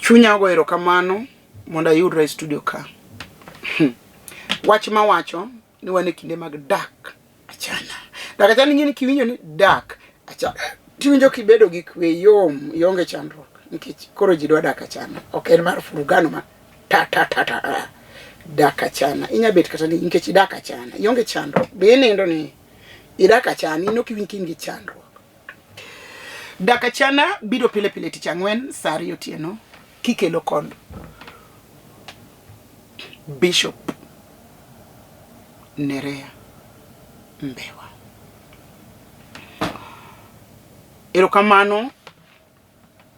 Chunya ogo erokamano mondo ayudra e studio ka. Wach mawacho ni wan e kinde mag dak achana. Dak achana ing'e ni kiwinjo ni dak achana tiwinjo kibedo gi kwe yom ionge chandruok nikech koro ji dwa dak achana. Ok en mar furugano ma ta ta ta ta. Ah. Dak achana inya bet kata ni nikech idak achana ionge chandruok be inindo ni idak achana in ok iwinj ka in gi chandruok. Dak achana biro pile pile tich ang'wen saa ariyo otieno kikelo kod Bishop Nerea Mbewa. Erokamano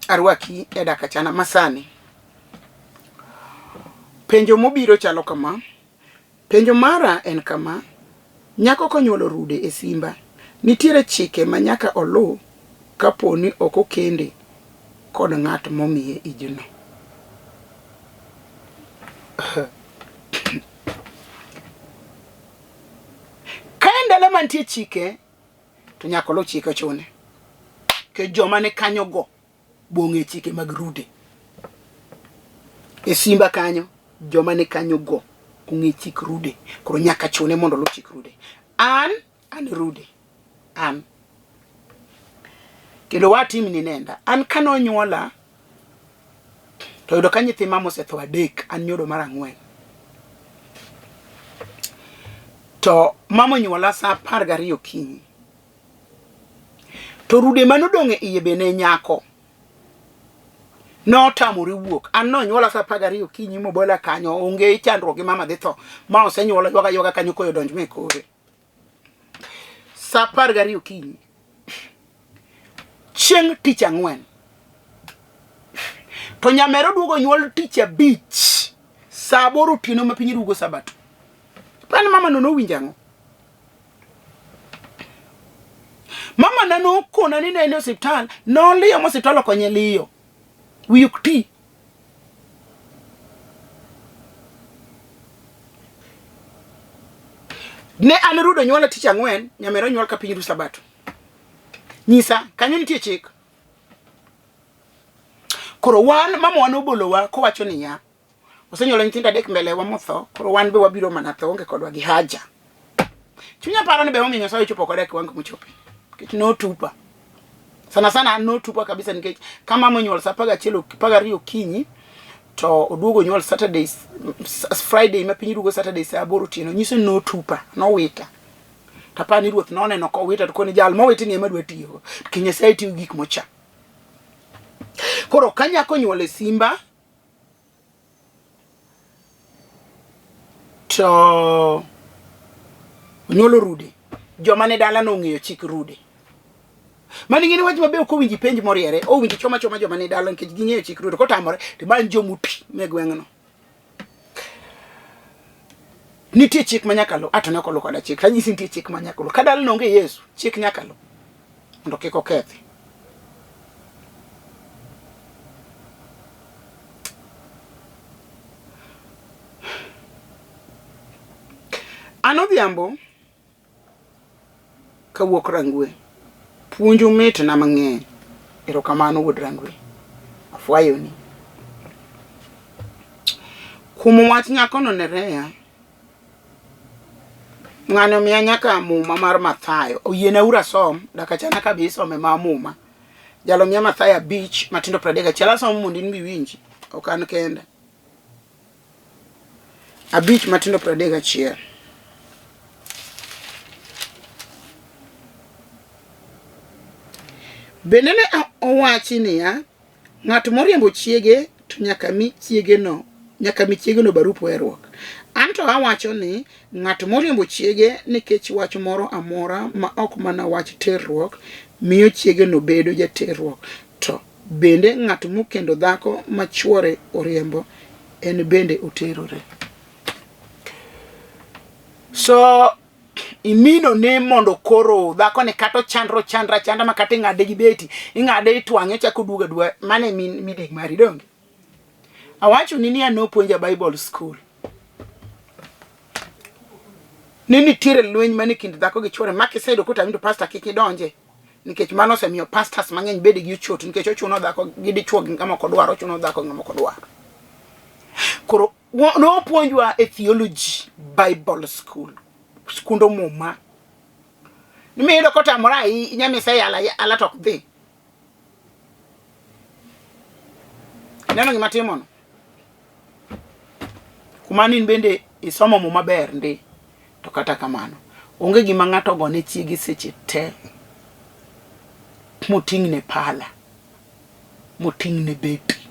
arwaki e dak achana masani. Penjo mobiro chalo kama. Penjo mara en kama, nyako konyuolo rude e simba, nitiere chike ma nyaka oluw kapo ni ok okende kod ng'at momiye ijno? Ka en dala mantie chike to nyaka oluw chike ochune. Nikech joma ni kanyogo bong'e chike mag rude. E simba kanyo, joma ni kanyo go ong'e chik rude. Koro nyaka chune mondo oluw chik rude. An, an rude. An. Kendo watim ni nenda. An kane onyuola, to yudo ka nyithi mama osetho adek, an nyodo mar ang'wen. To mama onyuola saa 12 okinyi. To rude mane odong' e iye be ne nyako. Notamore wuok. An nonyuola saa 12 okinyi mobola kanyo, onge chandruok gi mama dhi tho. Ma osenyuola ywaga ywaga kanyo koyo donj me kore. Saa 12 okinyi. Chieng' tich ang'wen. To nyamero duogo nyuol tich abich. Saa 8 otieno ma piny rugo sabato. Pan mama no nowinjo ang'o? Mama na nokona ni ne en e osiptal, noliyo ma osiptal okonye liyo. Wiye ok ti. Ne an rudo nyuola tich ang'wen, nyamera nyuol ka piny ru sabato. Nyisa, kanyo nitie chik. Koro wan mama wa nobolowa kowacho niya, Osenyuolo nyithindo adek mbele wa motho, koro wan be wabiro mana tho, onge kodwa gi haja. Chunya paro ni be omiyo Nyasaye ochopo koda e kiwango mochope. Nikech notupa. Sana sana an notupa kabisa nikech ka mama onyuol saa 11 12 okinyi to oduogo onyuol Saturday Friday ma piny rugo Saturday saa 8 otieno nyiso ni notupa, nowita. To aparo ni ruoth noneno kowita to koni jal mowiti ni ema dwa tiyogo. To Nyasaye tiyo gi gik mocha. Koro ka nyako onyuol e simba to onyuolo rude joma ne dala nong'eyo chik rude mani ng'eni wach mabe ok owinji penj moriere owinji choma choma joma ne dala nikech ging'eyo chik rude kotamore to many jomuti me gweng'no nitie chik ma nyaka lu ato ne ok olu koda chik tanyisi nitie chik ma nyaka lu ka dala nonge Yesu chik nyaka lu mondo kik okethi An odhiambo kawuok Rangwe, puonju mitna mang'eny. Erokamano wuod Rangwe, afwayoni. Kuom wach nyakono Nerea, ng'ani omiya nyaka muma mar Mathayo. Oyiena uru asom, dak achana ka be isome ma muma. Jalo miya Mathayo 5 matindo 31. Asomo mondo in be iwinji, ok an kenda. 5 matindo 31. Bende ne owachi niya, ng'at moriembo chiege to nyaka mi chiegeno nyaka mi chiegeno barup weruok. An to awacho ni ng'at moriembo chiege nikech wach moro amora ma ok mana wach terruok miyo chiegeno bedo jaterruok. To bende ng'at mokendo dhako ma chwore oriembo en bende oterore. So imino ne mondo koro dhako ni kata ochandre ochandre achanda ma kata ing'ade gi beti ing'ade itwang'e ochako oduogo aduoga mano e midek mari donge awacho ni niya nopuonja Bible school ni nitiere lweny mane kind dhako gi chwore ma kiseyudo kotami to pastor kik idonje. Nikech mano osemiyo pastors mang'eny bedo gi ochot nikech ochuno dhako gi dichuo gi ng'ama ok odwar, ochuno dhako gi ng'ama ok odwar. Koro nopuonjwa e theology Bible school, skundo muma. Miyudo kotamore ahinya miseyala ala to ok dhi. Ineno gima timono? Kuma ni in bende isomo muma ber ndi. To kata kamano, onge gima ng'ato ogone chiege seche te moting'ne pala, moting'ne beti,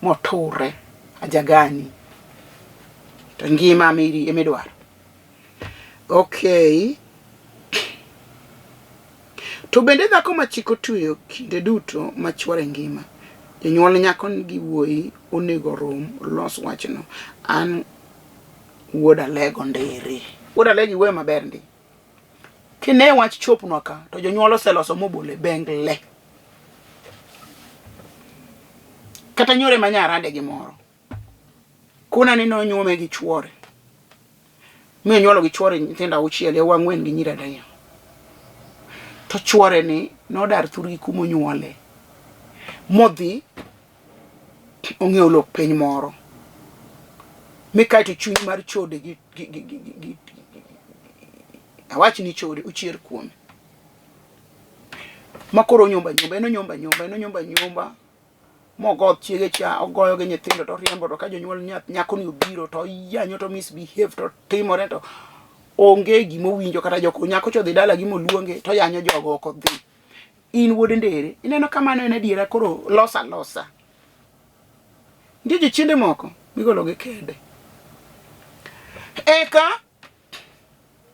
moture ajagani. To ngima miri emidwaro. Okay. To bende dhako ma chik otweyo kinde duto ma chwore ngima, jonyuol nyako gi wuoyi onego rom los wachno. An wuod Alego ndiri. Wuod Alego iwuoyo maber ndi. Kine wach chopnwa ka to jonyuol oseloso mobolo e bengle. Kata nyore ma nyarade gi moro. Kuna ni nonyuome gi chuore. Mi onyuolo gi chuore nyithindo auchiel, yawuoyi ang'wen gi nyiri ariyo. To chuore ni nodar thurgi kuma onyuole. Modhi ong'iewo lop piny moro. Mi kaeto chuny mar chode gi, gi, gi, gi, gi, gi awach ni chode ochier kuome. Ma koro onyomba nyomba, en onyomba nyomba, en onyomba nyomba. Mogo chiege cha, ogoyo gi nyithindo to oriembo to ka jonyuol nyako ni obiro to oyanyo to misbehave to timore to onge gima owinjo kata joko nyako cha odhi dala gi moluonge to oyanyo jogo ok odhi. In wuod ndere, ineno ka mano en adiera koro losa losa. Nitie jochiende moko migolo gi kede. Eka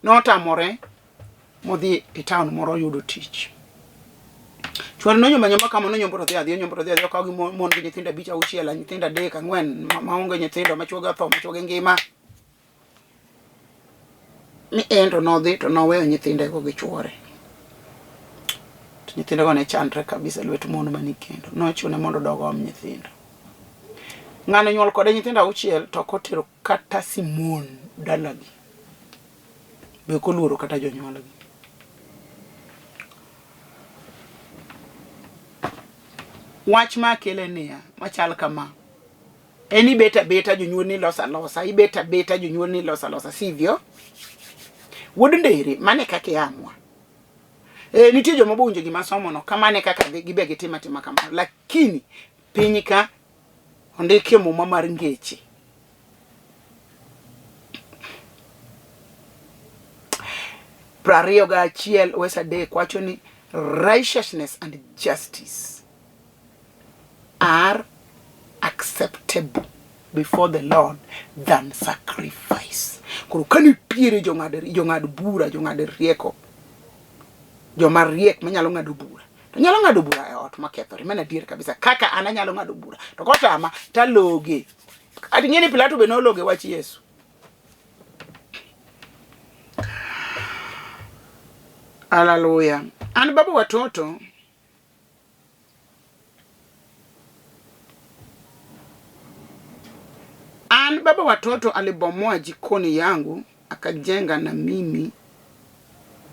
notamore modhi e town moro oyudo tich. Chwore nonyombo anyomba kama nonyombo to dhi adhi onyombo to dhi adhi okawo gi mon gi nyithindo abich auchiel nyithindo adek ang'wen maonge nyithindo machuogi otho machuogi ngima. Mi en to nodhi to noweyo nyithindego gi chwore. To nyithindego ne chandre kabisa e lwet mon mane kendo. Nochune mondo odog oom nyithindo. Ng'ano nyuol kode nyithindo auchiel to ok otero kata simon dalagi. Be ok oluoro kata jonyuolgi. Wach ma akele niya, machal kama. En ibet abeta jonyuolni loso alosa, ibet abeta jonyuolni loso alosa, sivyo? Wuod ndere, mano e kaka iamwa. E, nitie joma bowinjo gima somono, kamano e kaka gibe gitima atima kamano. Lakini piny ka ondikie muma mar ngeche. 21 wes 3 wacho ni righteousness and justice are acceptable before the Lord than sacrifice. Koro ka nitiere jong'ad jong'ad bura, jong'ad rieko, joma riek manyalo ng'ado bura, to nyalo ng'ado bura e ot makethore. Mano adier kabisa. Kaka an anyalo ng'ado bura, to kotama taloge. Ati ng'e ni Pilato be nologe wach Yesu. Haleluya. An baba watoto An baba watoto alibomoa jikoni yangu akajenga na mimi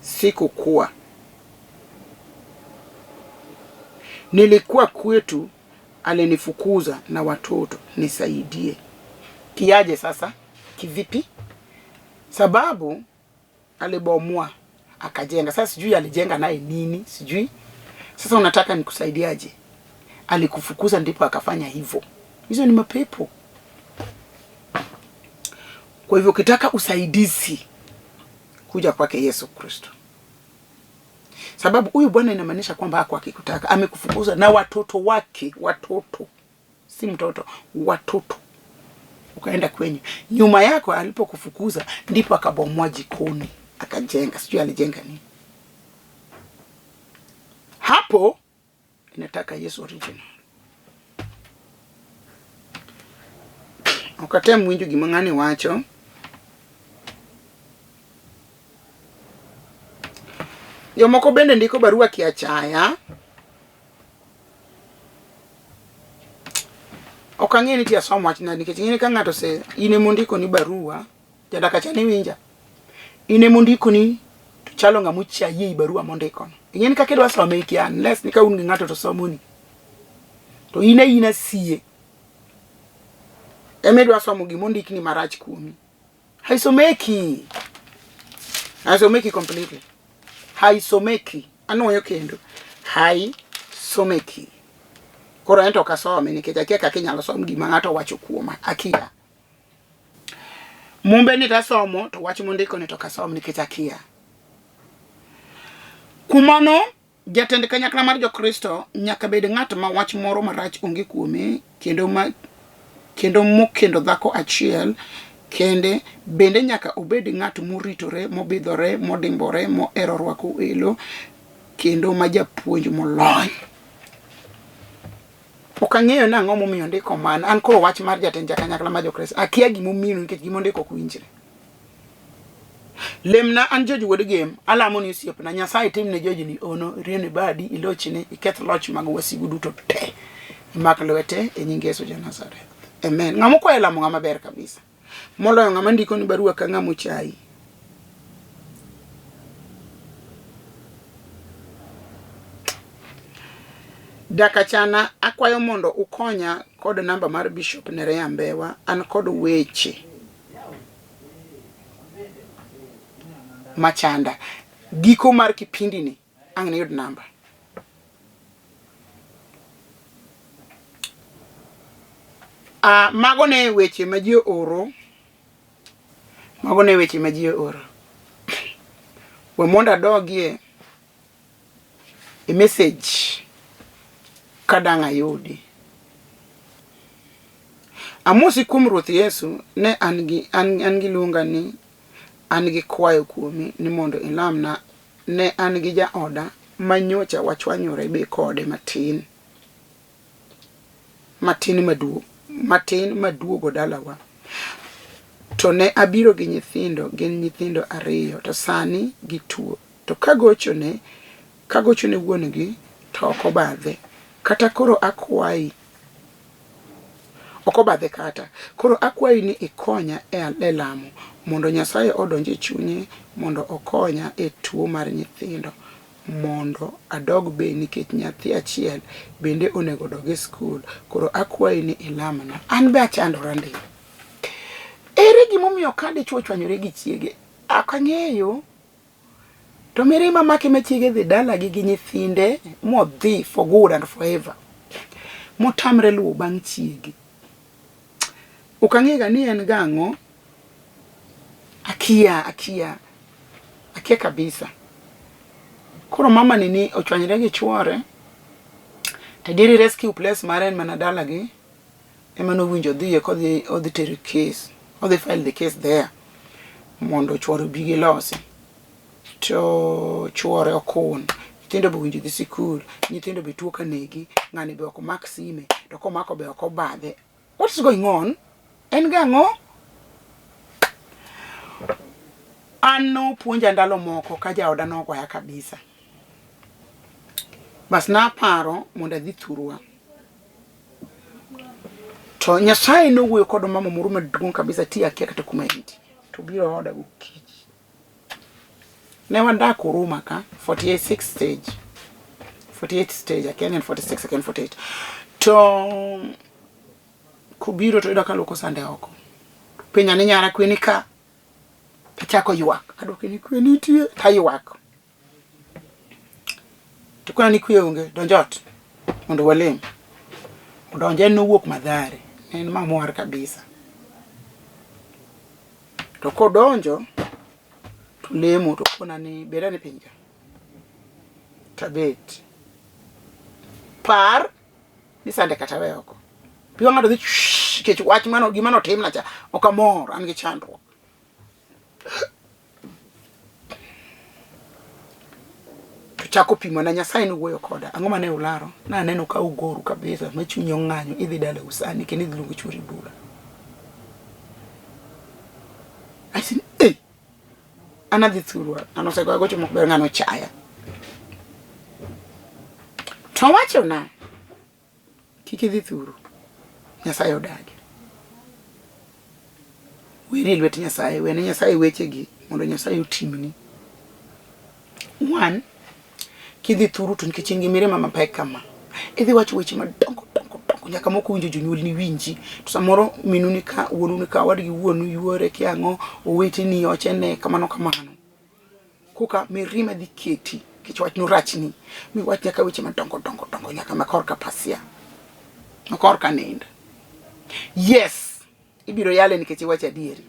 sikukuwa. Nilikuwa kwetu, alinifukuza na watoto nisaidie. Kiaje sasa? Kivipi? Sababu alibomoa akajenga. Sasa sijui alijenga naye nini, sijui. Sasa unataka nikusaidiaje? Alikufukuza ndipo akafanya hivyo. Hizo ni mapepo. Kwa hivyo ukitaka usaidizi, kuja kwake Yesu Kristo, sababu huyu bwana inamaanisha kwamba hako akikutaka amekufukuza na watoto wake, watoto si mtoto, watoto, ukaenda kwenye nyuma yako. Alipokufukuza ndipo akabomoa jikoni akajenga, sijui alijenga nini hapo. Inataka Yesu original. Ok atem winjo gima ng'ani wacho. Jomoko bende ndiko barua kiachaya. Ok ang'e ni ti asom wachna nikech ing'e ni ka ng'ato ose in ema ondikoni barua, jadaka cha ni winja. In ema ondikoni to chalo ng'ama ochayi ei barua mondikono. Ing'eni kaka idwa some ikia unless ni ka un gi ng'ato to somoni. To in a ina sie. Ema idwa somo gima ondikni marach kuomi. Haisomeki. Haisomeki completely. Haisomeki. Anuoyo kendo. Haisomeki. Koro en to ok asome nikech akia kaka inyalo som gima ng'ato owacho kuoma. Akia. Mumbe ni tasomo to wach mondiko ni to ok asom nikech akia. Kuom mano, jatend kanyakla mar Jokristo nyaka bed ng'at ma wach moro marach onge kuome kendo ma kendo mokendo dhako achiel kende bende nyaka obed ng'at moritore, mobidhore, modimbore, mohero rwako welo kendo ma japuonj molony. Ok ang'eyo ni ang'o momiyo ondiko mano. An koro wach mar jatend jakanyakla mar Jokristo akia gimomiyo nikech gimondiko ok winjre. Lemna an George wuod Gem, alamo ni osiepna, Nyasaye timne George ni ono, rieni badi, ilochne, iketh loch mag wasigu duto te. Imak lwete e nying Yesu ja Nazareth. Amen. Ng'ama okwayo lamo ng'ama ber kabisa. Moloyo ng'ama ndiko ni barua ka ng'ama ochayi. Dakachana akwayo mondo ukonya kod namba mar Bishop Nerea Mbewa an kod weche machanda. Giko mar kipindi ni ang' niyud namba. Ah, mago ne weche ma ji ooro. Mago ne weche ma ji ooro. We mondo adogie e message kadang' ayudi. Amosi kuom Ruoth Yesu, ne an gi an, an gi luonga ni an gi kwayo kuomi ni mondo ilamna. Ne an gi jaoda ma nyocha wachwanyore be kode matin matin maduong' matin maduogo dalawa. To ne abiro gi nyithindo, gin nyithindo ariyo, to sani gituo. To kagochone, kagochone wuon gi to ok obadhe. Kata koro akwayi, ok obadhe kata. Koro akwayi ni ikonya e lamo mondo Nyasaye odonj e chunye mondo okonya e tuo mar nyithindo mondo adog be nikech nyathi achiel bende onego odog e skul. Koro akwayi ni ilamna. An be achandora ndi. Ere gimomiyo ka dichuo ochwanyore gi chiege? Ok ang'eyo. To mirima make ma chiege dhi dalagi gi nyithinde modhi for good and forever. Motamre luwo bang' chiege. Ok ang'ega ni en gang'o. Akia, akia. Akia kabisa. Koro mama ni ni ochwanyre gi chuore. To diri rescue place mare en mana dalagi. Ema nowinjo odhiye kodhi odhi tero case. Odhi file the case there. Mondo chuore obi gilosi. To chuore okun. Nyithindo be owinjo dhi sikul. Nyithindo be tuo ka negi. Ng'ani be ok mak sime. To komako be ok obadhe. What is going on? En gang'o? An nopuonja ndalo moko ka jaoda nogoya kabisa. Bas naparo mondo adhi thurwa. To Nyasaye nowuoyo kod mama moro maduong' kabisa ti akia kata kuma entie. To biro oda gokinyi. Ne wadak Huruma ka 46 stage. 48 stage, akia ni en 46 akia ni 48. To kobiro to yudo ka luoko sande oko. Penja ni nyara kwe ni ka. Achako ywak. Adwoke ni kwe nitie. Taywak. To kona ni kwe onge, donj ot mondo walem. Odonjo en nowuok Mathare. Ne en mamwar kabisa. To kodonjo to lemo to kona ni bed ane piny ka. Tabet. Par ni sande kata we oko. Pi wang'a to dhi nikech wach mano gima notimna cha ok amor an gi chandruok. To chako pimona Nyasaye nowuoyo koda. Ang'o mane ularo? Naneno ka ugoru kabisa ma chunyi ong'anyo idhi dalau sani kendo idhi luongo chuori bura. I said, hey, an adhi thurwa. An osegoya gocho mok ber ng'ano chaya. To wachona Kik idhi thuru. Nyasaye odagi. Weri e lwet Nyasaye, wene Nyasaye wechegi mondo Nyasaye otimni. One, Kidhi thuru to nikech in gi mirima mapek kama, idhi wacho weche madongo dongo dongo nyaka moko winjo jonyuolni winji. To samoro minu ni ka, wuonu ni ka, owadgi wuonu yuore kia ang'o, oweteni ochene kamano kamano. Koka mirima dhi keti nikech wach norachni miwach nyaka weche madongo dongo dongo nyaka ma korka pasia ma korka nindo. Yes, ibiro yale nikech iwacho adieri.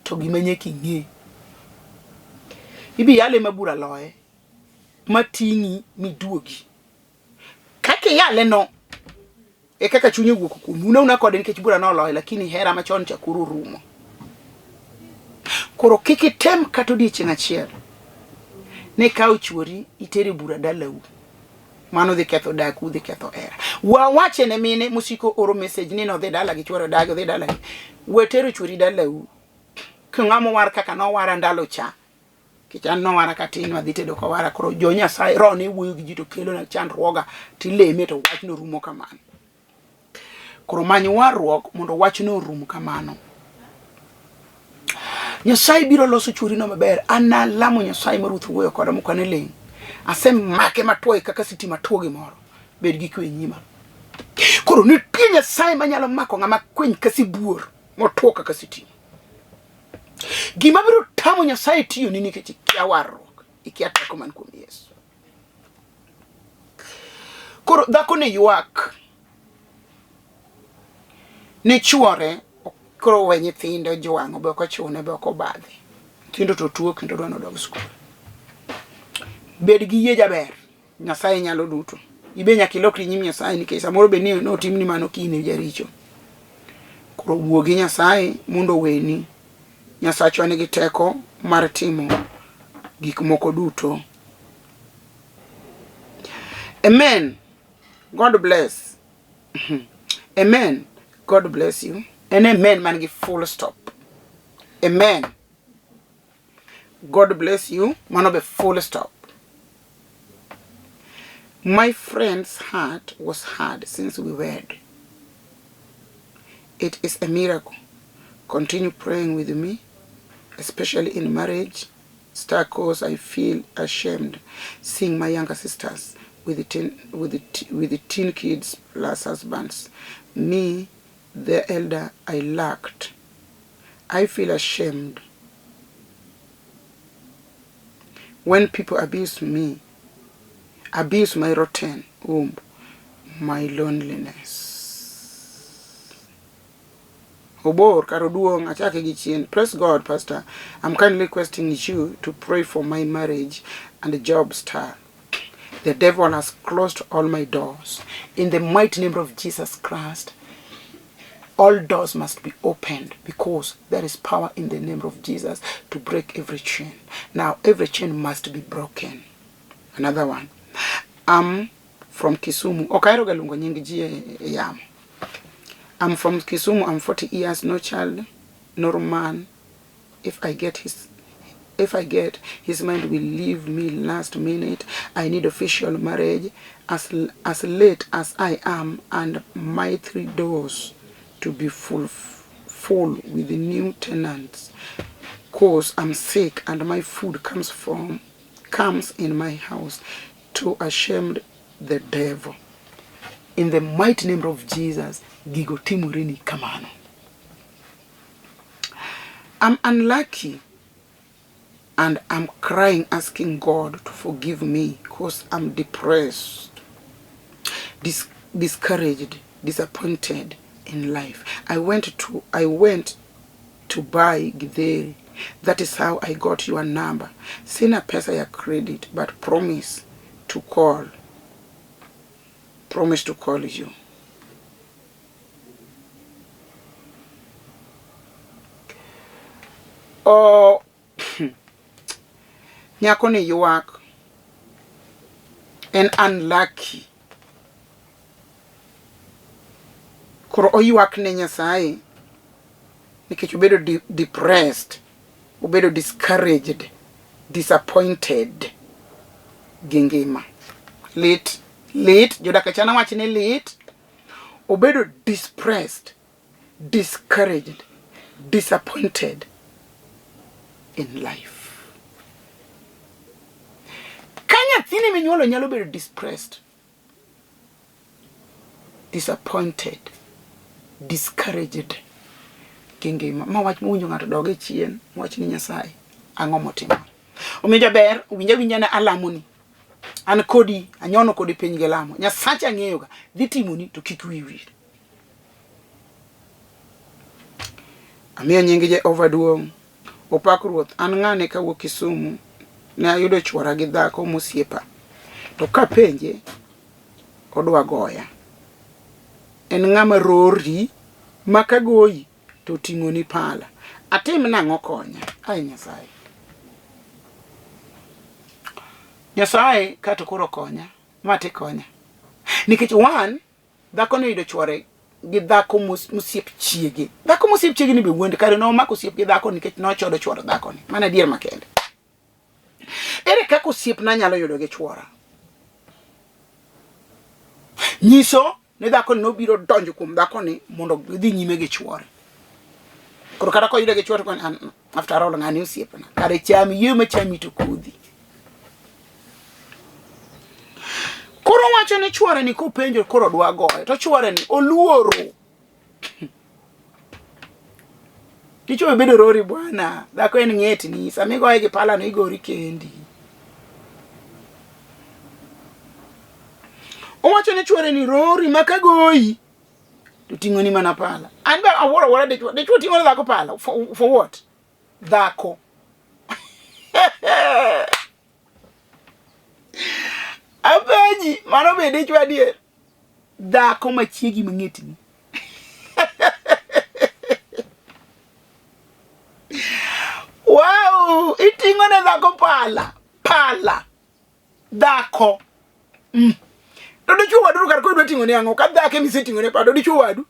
To gima nyaka ing'e, ibi yale ma bura loye, ma ting'i miduogi. Kaka iyale no, e kaka chunye owuok kuomi. Un auna kode nikech bura noloye, lakini hera machon cha koro orumo. Koro kik item kata odiechieng' achiel ni ikaw chuori itere bura dalau. Mano dhi ketho daku, dhi ketho hera. Wawache ne mine mosiko oro message ni nodhi dala gi chuore odagi, odhi dala gi. We tero chuori dalau. Ka ng'ama owar kaka nowara ndalo cha. Nikech an nowara katin wadhi tedo kowara koro jo Nyasaye roho ne wuoyo gi ji to kelo na chandruoga tileme to wachno rumo kamano. Koro many warruok mondo wachno orum kamano. Nyasaye biro loso churino maber. An nalamo Nyasaye ma Ruoth wuoyo koda mok ane ling'. Asemake matwoye kaka sitima two gimoro. Bed gi kwe nyima. Koro nitie Nyasaye manyalo mako ng'ama kwiny ka sibuor motwo kaka sitima. Gima biro tamo Nyasaye tiyoni nikech ikia warruok, ikia teko man kuom Yesu. Koro dhako ne ywak ne chuore koro we nyithinde ojwang'o be ok ochune be ok obadhe. Nyithindo to tuo kendo dwa nodog skul. Bed gi yie jaber. Nyasaye nyalo duto. Ibe nyaka ilokri nyim Nyasaye nikech samoro be ni notimni mano ka in jaricho. Koro wuo gi Nyasaye mondo oweni. Nyasachwa nigi teko mar timo gik moko duto. Amen. God bless. Amen. God bless you. En amen man gi full stop. Amen. God bless you. Mano be full stop. My friend's heart was hard since we wed. It is a miracle. Continue praying with me, especially in marriage. Star cause I feel ashamed seeing my younger sisters with the teen, with the, with the teen kids plus husbands. Me, the elder, I lacked. I feel ashamed when people abuse me, abuse my rotten womb, my loneliness. Obor kar oduong' achake gi chien. Praise God, Pastor. I'm kindly requesting you to pray for my marriage and job star. The devil has closed all my doors. In the mighty name of Jesus Christ, all doors must be opened because there is power in the name of Jesus to break every chain. Now, every chain must be broken. Another one. I'm from Kisumu. Ok ahero ga luongo nying ji e yamo. I'm from Kisumu. I'm 40 years, no child, no man. If I get his if I get his mind will leave me last minute. I need official marriage as late as I am and my three doors to be full with the new tenants. Cause I'm sick and my food comes in my house to ashamed the devil. In the mighty name of Jesus, gigo timoreni kamano. I'm unlucky and I'm crying asking God to forgive me because I'm depressed, discouraged, disappointed in life. I went to buy githeri. That is how I got your number. Sina pesa ya credit but promise to call. Promise to call you. Oh, nyako ni ywak en unlucky. Koro oywak ne Nyasaye nikech obedo depressed, obedo discouraged, disappointed gi ngima. Lit, lit, jodak achana wach ni lit. Obedo depressed, discouraged, disappointed in life. Ka nyathini minyuolo nyalo bedo depressed, disappointed, discouraged gi ngima. Ma wach mowinjo ng'ato dog e chien, wach ni Nyasaye, ang'o motimore? Omiyo jaber, winj awinja ne alamoni. An kodi, anyono kodi piny gi lamo. Nyasacha ang'eyoga, dhi timoni to kik wiyi wil. Amiyo nying Jehova duong'. Opak Ruoth, an ng'ane kawuok Kisumu, ne ayudo chwora gi dhako mosiepa. To kapenje, odwa goya. En ng'ama rori ma kagoyi to oting'oni pala. Atim nang'o konya? Ai Nyasaye. Nyasaye kato koro konya, ma tikonya. Nikech one, Dhako ne oyudo chwore gi dhako mosiep chiege. Dhako mosiep chiege ni be wuonde kare nomako osiep gi dhako nikech nochodo chwor dhako ni. Mano adier makende. Ere kaka osiepna nyalo yudo gi chwora? Nyiso ni dhako ni nobiro donjo kuom dhako ni mondo gidhi nyime gi chwore. Koro kata koyude gi chwore to after all ng'ani osiepna. Kare cham yie machami to kodhi. Koro wacho ni chwore ni kopenjo koro dwa goye to chwore ni oluoro. Dichwo bedo rori bwana, dhako en ng'etni, sama igoye gi pala no igori kendi. Owacho ni chwore ni rori ma kagoyi to ting'oni mana pala. An be awuoro awuora dichwo, dichwo ting'o ne dhako pala for what? Dhako. Apenji, mano be dichwo adier? Dhako machiegi mang'etni. Wow, iting'o ne dhako pala, pala. Dhako. Mm. To dichwo wadu kar koro idwa ting'o ne ang'o? Ka dhako ema iseting'o ne pala, to dichwo wadu.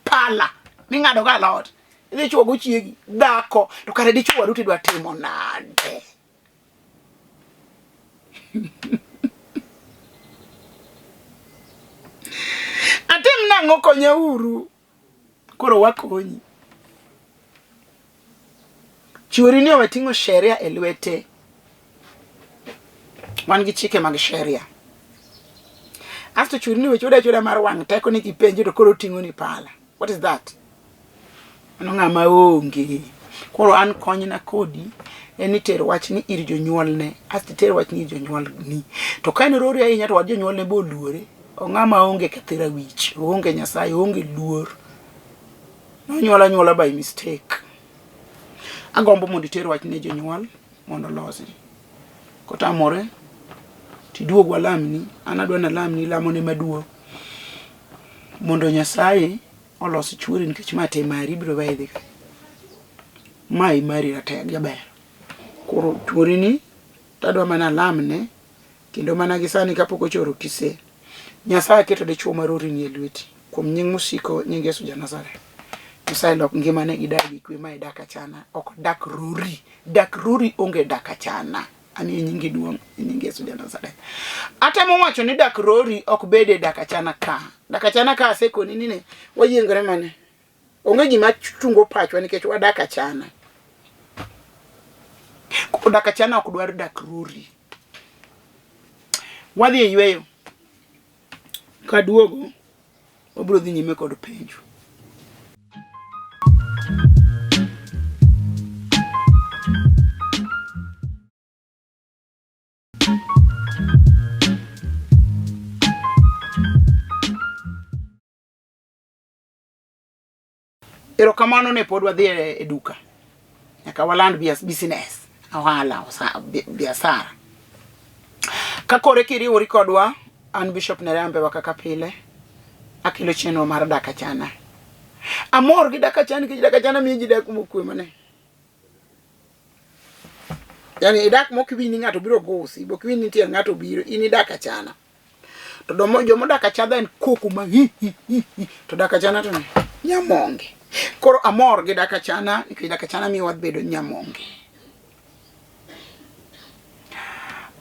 Pala ming'ado go alot. Idhi chwo go chiegi. Dhako. To kare dichwo wadu tidwa timo nade? Atim nang'o konya uru? Koro wakonyi. Chuori ni owe ting'o sheria e lwete. Wan gi chike mag sheria. Asto chuori ni owe choda achoda mar wang' teko ni kipenjo to koro oting'o ni pala. What is that? Mano ng'ama onge. Koro an konyna kodi en ni ter wachni ir jonyuolne asto iter wachni ir jonyuolni. To ka en rori ahinya to wad jonyuolne be oluore. Ong'ama onge kathira wich, oonge Nyasaye, oonge luor. Nonyuol anyuola by mistake. Agombo mondo iter wach ne jonyuol mondo olosi. Kotamore, tiduog walamni, an adwa nalamni lamone maduong' mondo Nyasaye olos chuori nikech ma te mari ibiro weyo idhi ka. Ma e mari rateg jaber. Koro chuori ni tadwa mana alamne Kendo mana gi sani kapok ochoro kise, Nyasaye keto dichwo ma rorini e lweti. Kuom nying mosiko, nying Yesu ja Nazareth. Nyasaye lok ngimane gidag gi kwe, mae dak achana, ok dak rori. Dak rori onge dak achana. Amiyo nyingi duong' e nying Yesu ja Nazareth. Atemo wacho ni dak rori ok bede dak achana ka. Dak achana ka asekoni ni ne wayiengore mane. Onge gima chungo pachwa nikech wadak achana. Dak achana ok dwar dak rori. Wadhi e yweyo. Kaduogo, wabiro dhi nyime kod penjo. Erokamano ne pod wadhi e duka. Nyaka waland business, ohala, biasara. Ka kore kiriwori kodwa, an Bishop Nerea Mbewa kaka pile, akelo chenro mar dak achana. Amor gi dak achana nikech dak achana miyo ji dak mokwe mane. Yani idak mok iwinj ni ng'ato biro gosi, bok iwinj ni nitie ng'ato biro, in idak achana. To domo joma odak achadha en koko ma hi hi hi hi. To dak achana to ni nyamonge. Koro amor gi dak achana nikech dak achana miyo wabedo nyamonge.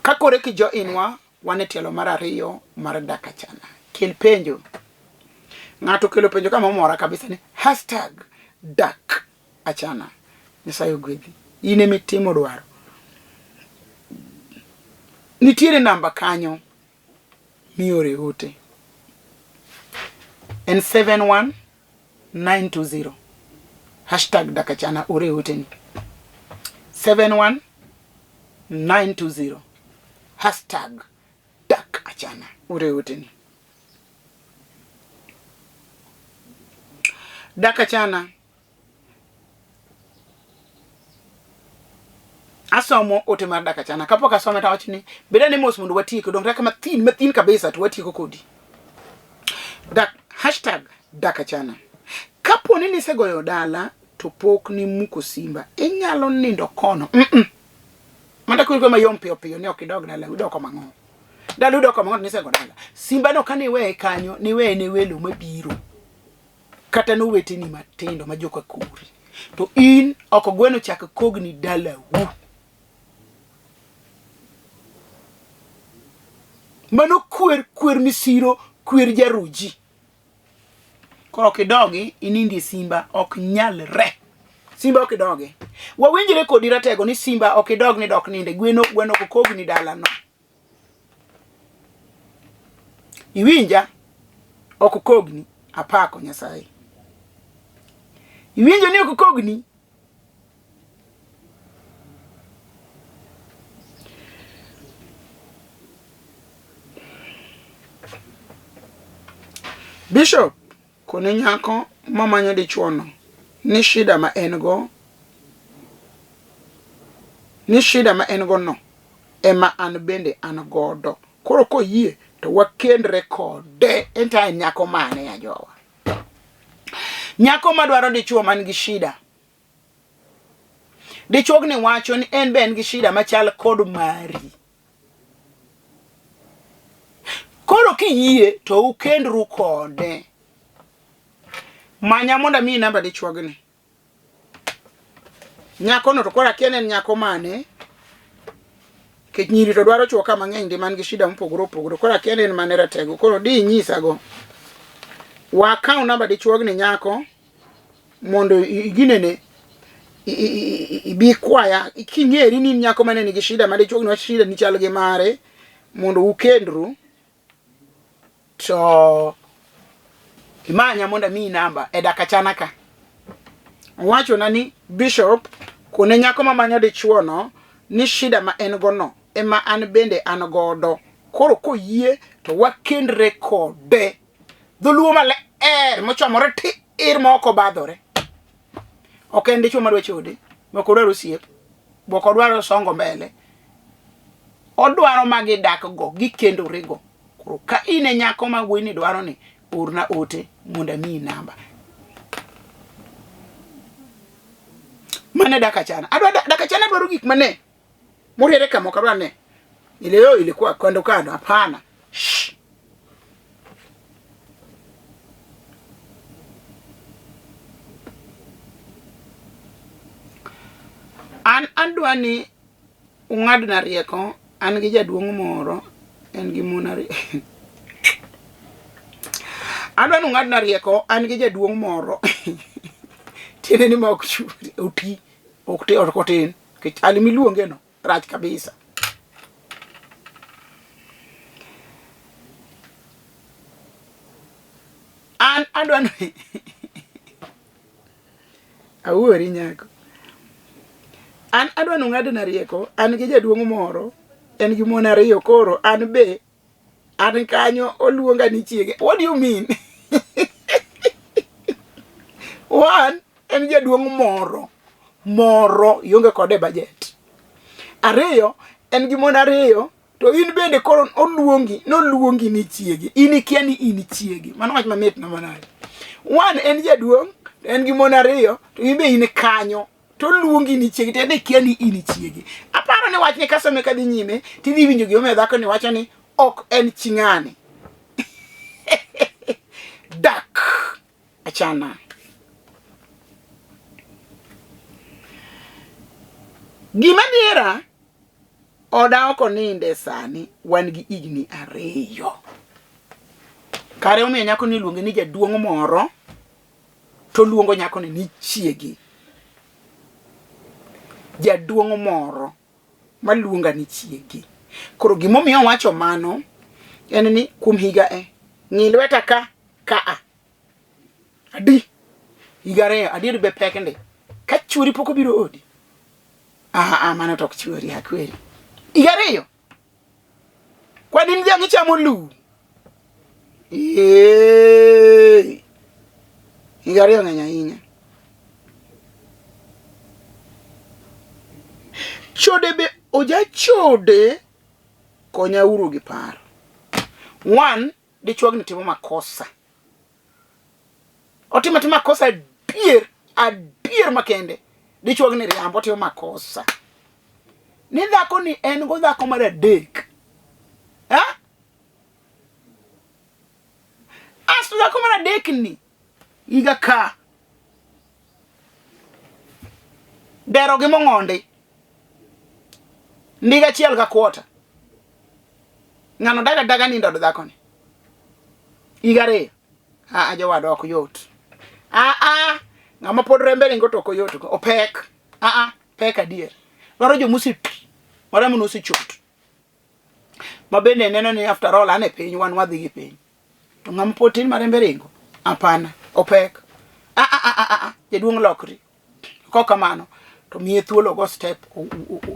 Ka koro ki joinwa wan e tielo mar ariyo mar dak achana. Kel penjo. Ng'ato okelo penjo kama omora kabisa ni hashtag dak achana. Nyasaye ogwedhi. In ema itimo dwaro. Nitiere namba kanyo miore ote. En 71920. Hashtag dakachana ore oteni. 71920. Hashtag dak achana ore oteni. Dak achana Asomo ote mar dakika chana. Kapok asome to awacho ni bed ane mos mondo watiek odong' raka mathin mathin kabisa to watieko kodi. Dak, hashtag dakika chana. Kapo ni nisegoyo dala to pok nimuko simba, inyalo nindo kono. Mm -mm. Manda koro mayom piyo piyo ni ok idog dala, idok koma ng'o. Dala idok koma ng'o to nisego dala. Simba no kane iweye kanyo, niweye ne welo mabiro. Kata noweteni matindo ma joka kori. To in ok gweno chak kogni dalau. Mano kwer kwer misiro kwer jaruji. Koro ok idogi inindi e simba ok nyalre. Simba ok idogi. Wawinjre kodi ratego ni simba ok idog ni dok ninde gweno gweno ok kogni dalano. Iwinja? Ok kogni, apako Nyasaye. Iwinjo ni ok kogni? Bishop kone nyako mamanyo dichuono ni shida ma en go ni shida ma en go no ema an bende an godo. Koro koyie to wakendre kode. Ento en nyako mane ya jowa? Nyako madwaro dichuo man gi shida. Dichuogni wacho ni en be en gi shida machal kod mari. Koro kiyie to ukendru kode. Manya mondo amiyi namba dichuogni. Nyakono to koro akia ni en nyako mane. Nikech nyiri to dwaro chwo ka mang'eny ndi man gi shida mopogore opogore. Koro akia ni en mane ratego. Koro di inyisago. Wakaw namba dichuogni nyako mondo iginene ibi kwaya king'eri ni in nyako mane nigi shida ma dichuogni wach shida ni chal gi mare mondo ukendru to imanya mondo amiyi namba e dakachana ka. Owachona ni Bishop kone nyako mamanyo dichuo no ni shida ma en go no ema an bende an godo. Koro koyie to wakendre kode. Dholuo maler mochomore tir ma ok obadhore. Ok en dichuo madwa chode, ok odwar osiep, ok odwar songo mbele. Odwaro ma gidak go, gikendore go. Koro ka in e nyako ma wuoyi ni dwaro ni, orna ote mondo amiyi namba. Mane dakachana. Adwa dakachana dwaro gik mane moriere kama ok adwar ne. Ile yo ilikuwa kando kando, hapana. Shh. An adwa ni ung'adna rieko, an gi jaduong' moro, en gi mon ariyo. Adwa ni ung'adna rieko, an gi jaduong' moro. Tiende ni ma ok oti, ok ti, ok otin. Nikech hali miluonge no rach kabisa. An adwa ni Awuori nyako. An adwa ni ung'adna rieko, an gi jaduong' moro, en gi mon ariyo koro an be an kanyo oluonga ni chiege. What do you mean? One, en jaduong' moro moro ionge kode e budget. Ariyo, en gi mon ariyo To in bende koro oluongi, noluongi ni chiegi. In ikia ni in chiegi. Mano wach mamit na manade. One en jaduong', to en gi mon ariyo, to in be in kanyo. To oluongi ni chiegi, to en ikia ni in chiegi. Aparo ni wachni kasome kadhi nyime, tidhi winjo gimomiyo dhako ni wacho ni ok en chi ng'ani. Dak. Achana. Gima diera oda ok oninde sani wan gi higni ariyo. Kare omiyo nyako ni iluonge ni jaduong' moro to luongo nyako ni ni chiegi. Jaduong' moro maluonga ni chiegi. Koro gimomiyo owacho mano en ni kuom higa e ng'i lweta ka ka a adi higa ariyo adier be pek ndi ka chuori pok obiro odi ah ah mano to ok chuori akweri higa ariyo kwani in dhiang' ichamo lum Eee. Higa ariyo ng'eny ahinya. Chode be oja chode konya uru gi paro. One, dichuogni timo makosa. Otimo atima makosa adier, adier makende. Dichuogni riambo otimo makosa. Ni dhako ni en go dhako mar adek. Ha? Asto dhako mar adek ni higa ka dero gi mong'ondi ndiga achiel ga kwota ng'ano daga daga nindo od dhakoni higa ariyo aa jowadwa ok yot aa ng'ama pod rembe ringo to ok oyot go opek aa pek adier dwaro joma oseti maremo nosechot ma bende neno ni after all an e piny wan wadhi gi piny to ng'ama pod tin marembe ringo hapana opek a a a a a jaduong' lokri kok kamano to miye thuolo go step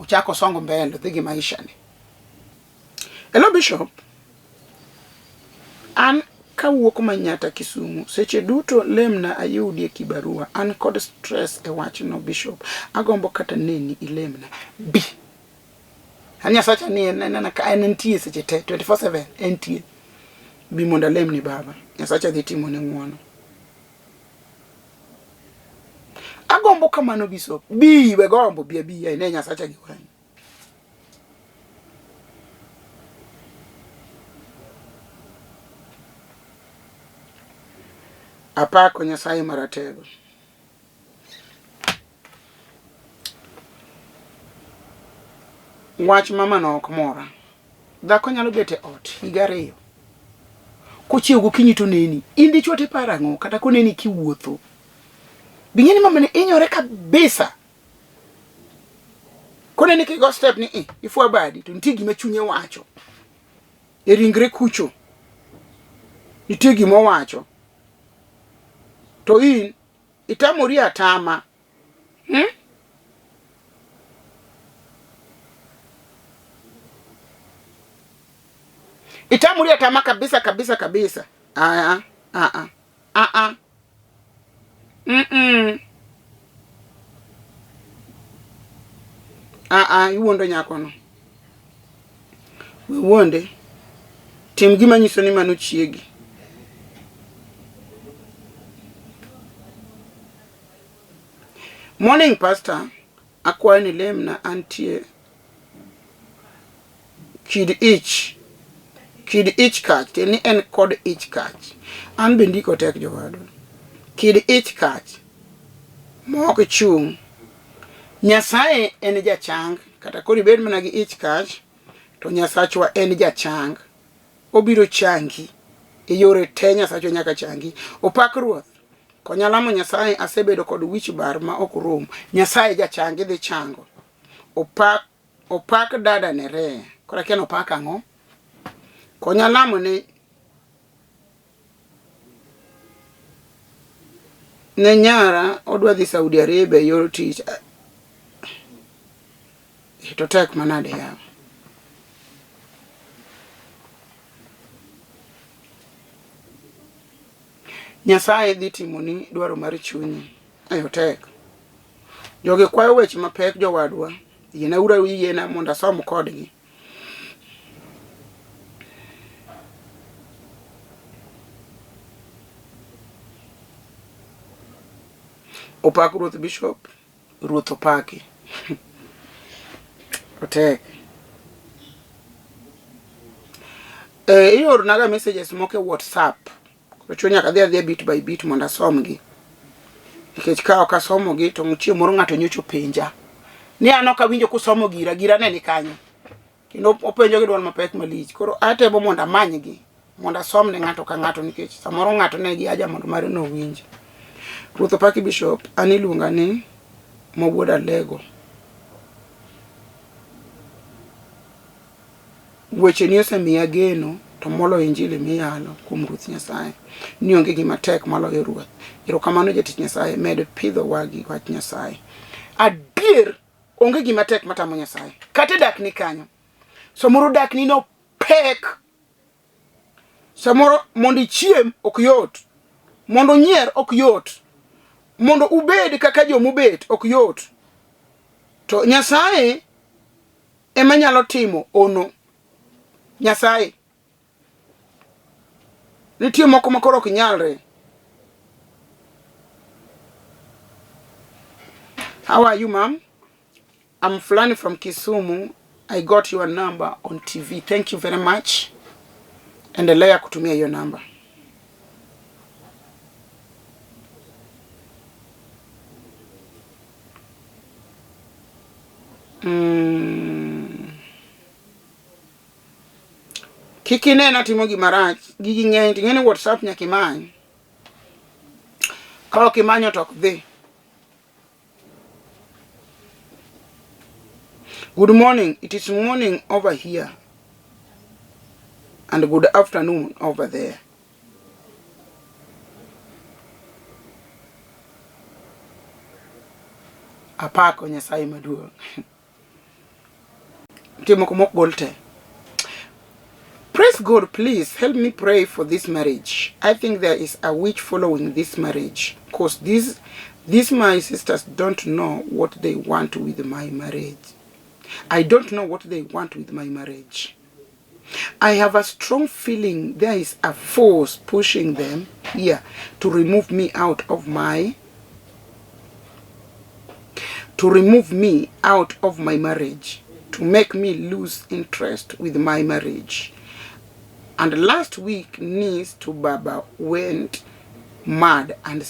ochako songo mbele odhi gi maisha ni hello bishop an kawuok Manyata Kisumu seche duto lemna ayudie kibarua an kod stress e wachno bishop agombo kata neni ilemna bi An Nyasacha ni en en en entie seche te 24/7 entie. Bi mondo alemni baba. Nyasacha dhi timo ne ng'uono. Agombo kamano bishop. Bi we gombo bi abi ine Nyasacha gi wang'i. Apako Nyasaye Maratego. Wach mamano ok mora. Dhako nyalo bet e ot higa ariyo. Kochiew gokinyi to neni. In dichwo to iparo ang'o kata koneni kiwuotho. Bing'e ni mamani inyore kabisa. Koneni kigo step ni i ifwa badi to nitie gima chunye wacho. E ringre kucho. Nitie gima owacho. To in itamori atama. Hmm? Itamori atama kabisa kabisa kabisa. Ah ah ah ah ah. Mm -mm. Ah ah, iwuondo nyakono. We wuonde. Tim gima nyiso ni mano chiegi. Morning pastor, akwayo ni lemna antie kid ich kid ich kach tiende ni en kod ich kach. An be ndiko tek jowadwa. Kid ich kach mok chung'. Nyasaye en jachang kata koro ibed mana gi ich kach to Nyasachwa en jachang. Obiro changi e yore te Nyasachwa nyaka changi. Opak Ruoth. Konya lamo Nyasaye asebedo kod wich bar ma ok rum. Nyasaye jachang idhi chango. Opak opak dada ne re. Koro akia ni opak ang'o? Konya lamo ne ne nyara odwa dhi Saudi Arabia e yor tich. Eh, to tek manade yawa. Nyasaye dhi timoni dwaro mar chunyi. Ayo tek. Jogi kwayo weche mapek jowadwa. Yiena ura yiena mondo asom kodgi. Opak Ruoth Bishop, Ruoth opaki. Otek. Eh, iornaga messages moko e WhatsApp. Koro chuo nyaka adhi adhiya bit by bit mondo asomgi. Nikech ka ok asomogi to chieng' moro ng'ato nyocha openja ni an ok awinjo kusomo gira, gira ne ni kanyo. Kendo openjo gi dwol mapek malich. Koro atemo mondo amanygi mondo asom ne ng'ato ka ng'ato nikech samoro ng'ato ne gi haja mondo mare no owinji. Ruoth opaki Bishop, an iluonga ni Mowuod Alego. Wecheni osemiya geno to moloyo injili miyalo kuom Ruoth Nyasaye. Ni onge gima tek maloyo Ruoth. Erokamano jatich Nyasaye, med pidhowa gi wach Nyasaye. Adier onge gima tek matamo Nyasaye. Kata e dakni kanyo. Samoro dakni no pek. Samoro mondo ichiem ok yot. Mondo onyier ok yot. Mondo ubed kaka jomobet ok yot. To Nyasaye ema nyalo timo ono. Nyasaye. Nitie moko ma koro ok nyalre. How are you, ma'am? I'm Fulani from Kisumu. I got your number on TV. Thank you very much. Endelea kutumia hiyo namba. Mm. Kik inena timo gima rach. Gigi ng'eny to ing'e ni WhatsApp nyaka imany. Ka ok imanyo to ok dhi. Good morning. It is morning over here and good afternoon over there. Apako Nyasaye maduong'. Nitie moko mok gol te. Praise God, please help me pray for this marriage. I think there is a witch following this marriage because these, these my sisters don't know what they want with my marriage. I don't know what they want with my marriage. I have a strong feeling there is a force pushing them here to remove me out of my to remove me out of my marriage, to make me lose interest with my marriage. And last week, niece to Baba went mad and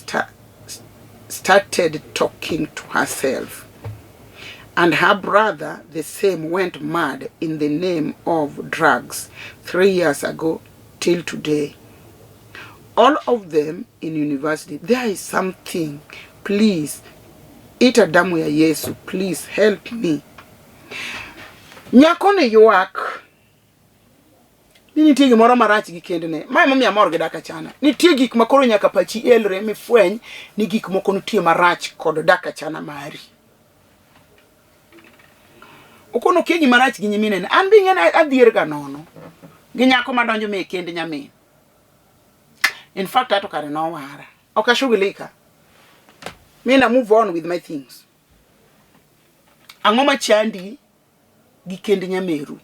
started talking to herself. And her brother, the same, went mad in the name of drugs 3 years ago till today. All of them in university. There is something. Please, ita damu ya Yesu. Please help me. Nyako ni ywak ni nitie gimoro marach gi kendne. Ma emomiyo amor gi dak achana. Nitie gik ma koro nyaka pachi elre mifweny ni gik moko nitie marach kod dak achana mari. Okono kia gima rach gi nyiminene. An be ing'e adhier ga nono gi nyako madonjo me kend nyamin. In fact, ato kare nowara. Ok ashughulika. Mi na move on with my things. Ang'o machandi gi kend nyameru?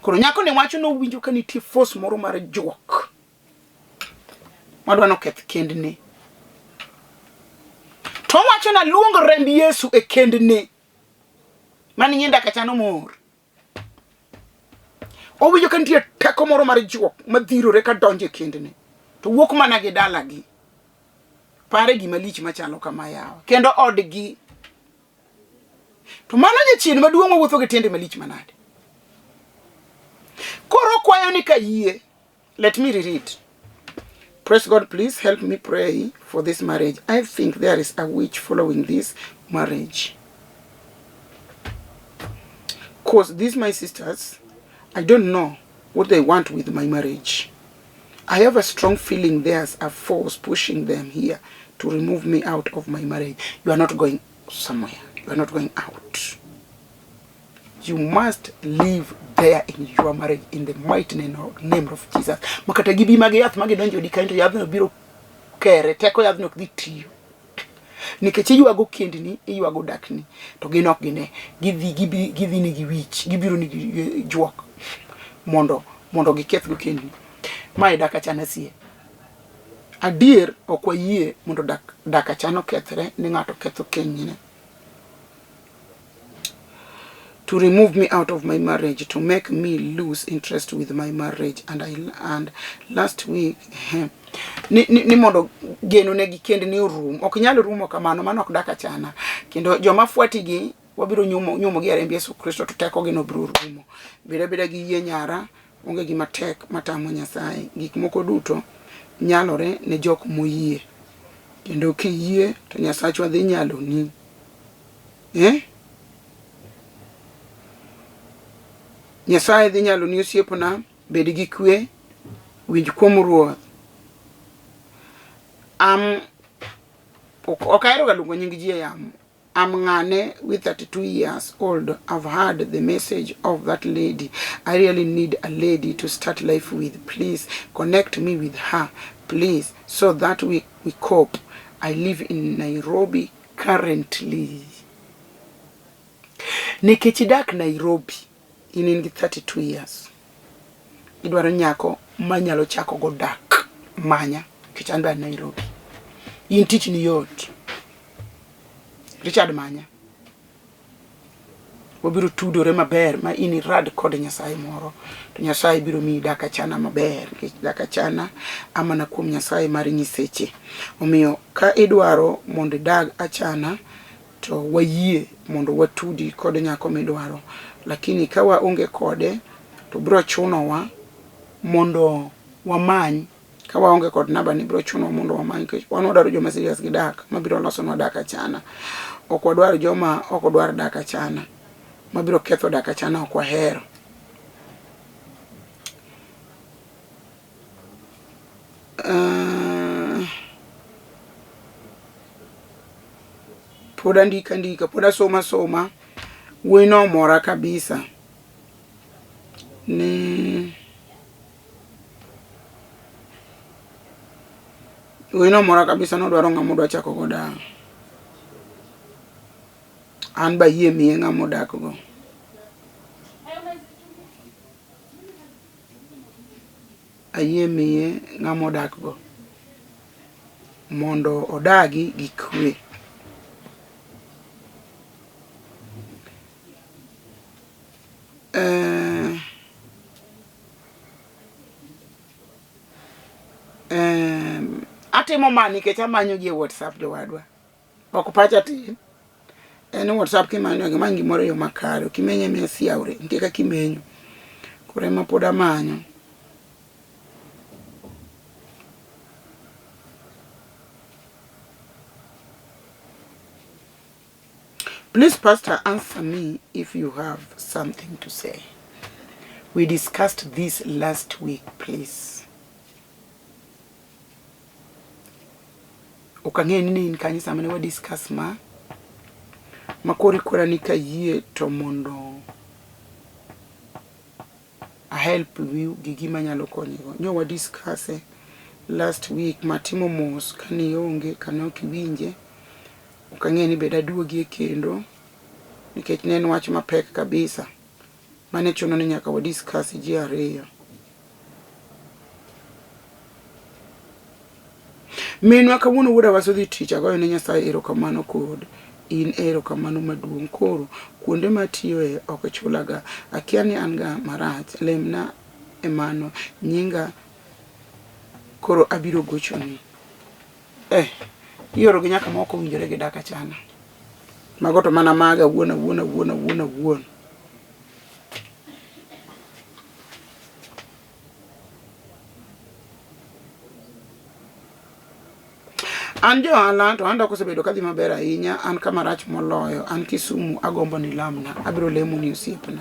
Koro nyako ni wacho nowinjo ka nitie force moro mar juok madwa noketh kendne. To owacho na luong remb Yesu e kendne. Mani nyinda kachano mor. Owinjo ka nitie teko moro mar juok madhirore ka donjo e kendne. To wuok mana gi dalagi. Pare gima lich machalo kama yawa. Kendo odgi. To mano jachien maduong' mawuotho gi tiende malich manade. Koro kwayo ni ka yie. Let me read. Praise God, please help me pray for this marriage. I think there is a witch following this marriage. Cause these my sisters, I don't know what they want with my marriage. I have a strong feeling there's a force pushing them here to remove me out of my marriage. You are not going somewhere. You are not going out. You must live there in your marriage in the mighty name of, name of Jesus. Makata gibi mag yath ma gidonjo odi kanyo to yadhno biro kere, teko yadhno ok dhi tiyo. Nikech iywago kendni, iywago dakni, to gin ok gine. Gidhi gidhi nigi wich, gibiro nigi juok mondo mondo gikethgo kendni. Mae dak achana sie. Adier ok wayie mondo dak dak achana okethre ni ng'ato ketho kenyne. To remove me out of my marriage, to make me lose interest with my marriage. And I and last week eh, ni, ni, ni mondo geno ne gi kend ni orum. Ok nyal rumo kamano, mano ok dak achana. Kendo joma fuatigi wabiro nyumo nyumo gi e remb Yesu Kristo to tekogi no biro rumo. Bed abeda gi yie nyara, onge gima tek matamo Nyasaye. Gik moko duto nyalore ne jok moyie. Kendo kiyie to Nyasachwa dhi nyaloni. Eh? Nyasaye dhi nyalo ni osiepna, bed gi kwe, winj kuom Ruoth. Am ok ahero ga luongo nying ji e yamo. I'm Ngane with 32 years old. I've heard the message of that lady. I really need a lady to start life with. Please connect me with her, please, so that we, we cope. I live in Nairobi currently. Nikech idak Nairobi, in in gi 32 years. Idwaro nyako manyalo chako go dak. Manya, nikech an be an Nairobi. In tich ni yot. Richard manya. Wabiro tudore maber ma in irad kod Nyasaye moro. To Nyasaye biro miyi dak achana maber. Nikech dak achana amana kuom Nyasaye mar nyiseche. Omiyo ka idwaro mondo idag achana to wayie mondo watudi kod nyako midwaro. Lakini ka waonge kode to biro chunowa mondo wamany ka waonge kod namba ni biro chunowa mondo wamany nikech wan wadwaro joma serious gi dak mabiro losonwa dak achana. Ok wadwar joma ok odwar dak achana mabiro ketho dak achana ok wahero. Uh, pod andika andika pod asoma soma wuoyi no omora kabisa ni wuoyi no omora kabisa nodwaro ng'ama odwa chako go dak an be ayie miye ng'ama odak go Ayie miye ng'ama odakgo mondo odagi gi kwe. Eh, eh, atimo ma nikech amanyo gi e WhatsApp jowadwa. Ok pacha tin. En WhatsApp kimanyo gimany gimoro e yo makare. Ok imenye miya siawre. Nitie kaka imenyo. Koro ema pod amanyo. Please, Pastor, answer me if you have something to say. We discussed this last week, please. Ok ang'eyo ni ne in kanye sama ne wa discuss ma. Ma koro ikora ni kayie to mondo a help you gi gima anyalo konyi go. Nyo wa discuss e last week matimo mos kane ionge kane ok iwinje. Ok ang'eyo ni be daduogie kendo nikech ne en wach mapek kabisa. Mane chuno ni nyaka wa discuss ji ariyo. Minwa kawuono wuoda wasodhi tich agoyo ne Nyasaye erokamano kod in erokamano maduong' koro kuonde matiyoe ok chulaga akia ni an ga marach lemna e mano nyinga koro abiro gochoni eh ioro gi nyaka moko owinjore gi dak achana mago to mana maga awuon awuon awuon awuon awuon An jo ohala to an osebedo kadhi maber ahinya, an kama rach moloyo, an Kisumu agombo ni lamna, abiro lemo ni osiepna.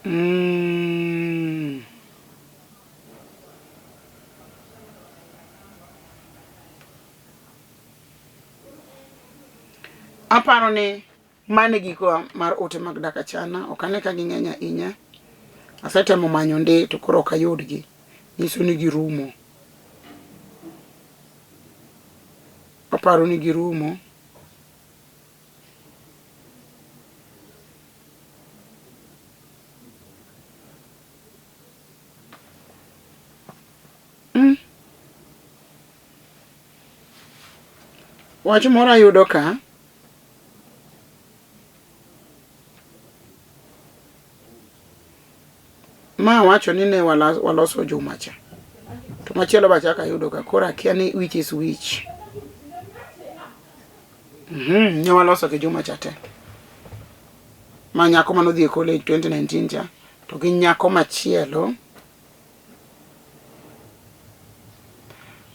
Mm. Aparo ni mano e gikowa mar ote mag dak achana. Ok ane ka ging'eny ahinya. Asetemo manyo ndi to koro ok ayudgi. Nyiso ni girumo. Aparo ni girumo. Mm. Wach moro ayudo ka. Ma wacho ni ne waloso juma cha. To machielo be achako ayudo ka koro akia ni which is which. Mhm, ne waloso gi juma cha te. Ma nyako mane odhi e college 2019 cha to gi nyako machielo.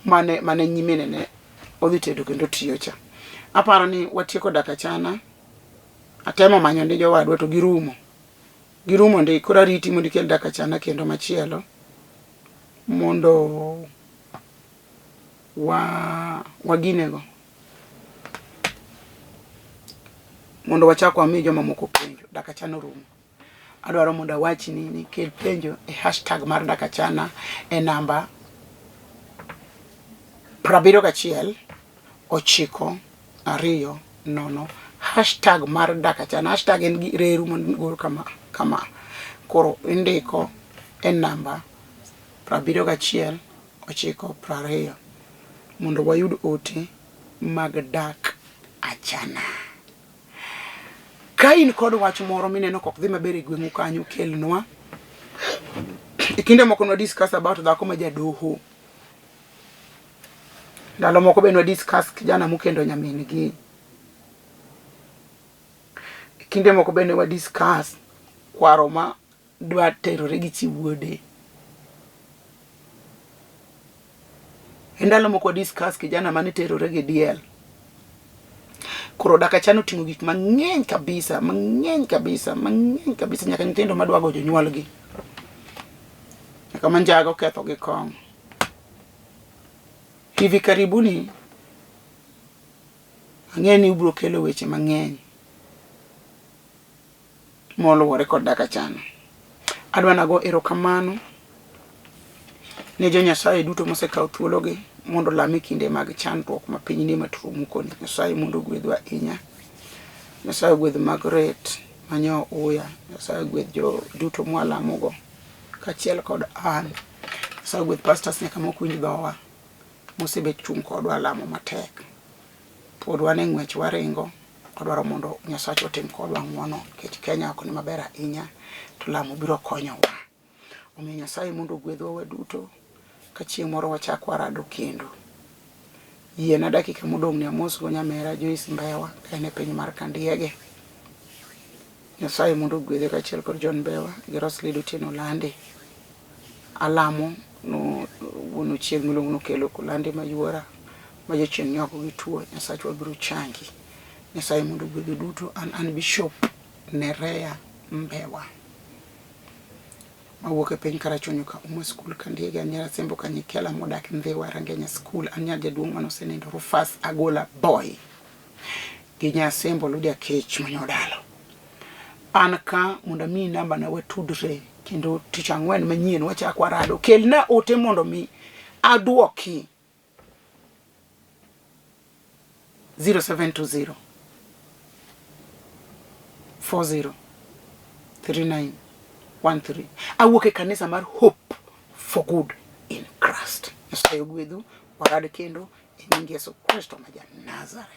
mane mane nyimine ne odhi tedo kendo tiyo cha. Aparo ni watieko dak achana. Atemo manyo ndi jowadwa to girumo. Girumo ndi koro ariti mondo ikel dak achana kendo machielo mondo wa waginego mondo wachak wami jomamoko penjo. Dak achana orumo. Adwaro mondo awachni ni kel penjo e hashtag mar dak achana e namba 71 9 2 0 hashtag mar dak achana. Hashtag en gi reru mogor kama kama. Koro indiko e namba 71 9 20 mondo wayud ote mag dak achana. Ka in kod wach moro mineno kok dhi maber e gweng'u kanyo, kelnwa. E kinde moko nwa discuss about dhako ma jadoho. Ndalo moko be nwa discuss kijana mokendo nyamin gi. E kinde moko be ne wa discuss kwaro ma dwa terore gi chi wuode. E ndalo moko wa discuss kijana mane terore gi diel. Koro dak achano oting'o gik mang'eny kabisa, mang'eny kabisa, mang'eny kabisa nyaka nyithindo madwa go jonyuolgi. Nyaka manjaga oketho gi kong'o. Hivi karibuni ang'e ni ubiro kelo weche mang'eny moluwore kod dak achana. Adwa nago erokamano ne jo Nyasaye duto mosekawo thuologi mondo olam e kinde mag chandruok ma piny ni matuo mukoni. Nyasaye mondo ogwedhwa ahinya. Nyasaye ogwedh Margaret manyo uya. Nyasaye ogwedh jo duto mwalamogo kaachiel kod an. Nyasaye ogwedh pastors nyaka mok winj dhowa mosebet chung' kodwa lamo matek. Pod wan e ng'wech waringo. Wadwaro mondo Nyasacha otim kodwa ng'wono nikech Kenya ok ni maber ahinya to lamo biro konyowa. Omiyo Nyasaye mondo ogwedhwa waduto ka chieng' moro wachak warado kendo. Yiena dakika modong' ni amosgo nyamera Joyce Mbewa ka en e piny mar Kandiege. Nyasaye mondo ogwedhe kaachiel kod John Mbewa gi Roslyn Otieno Olande. Alamo no wuon Ochieng' miluongo ni Okello Kolande ma yuora ma jachien nyogo gi tuo Nyasachwa biro changi. Nyasaye mondo ogwedhu duto. An an Bishop Nerea Mbewa mawuok e piny Karachuonyo ka Umo School Kandiege an nyar Asembo Kanyikela modak Ndhiwa Rangenya School an nyar jaduong' mane osenindo Rufus Agola Boy gi Nyasembo Ludia Kech Manyodalo. An ka mondo amiyi namba na watudre kendo tich ang'wen manyien wachak warado. Kelna ote mondo mi aduoki 0720 40 39 13. Awuok e kanisa mar Hope for Good in Christ. Nyasaye ogwedhu, warad kendo e nying Yesu Kristo ma ja Nazareth.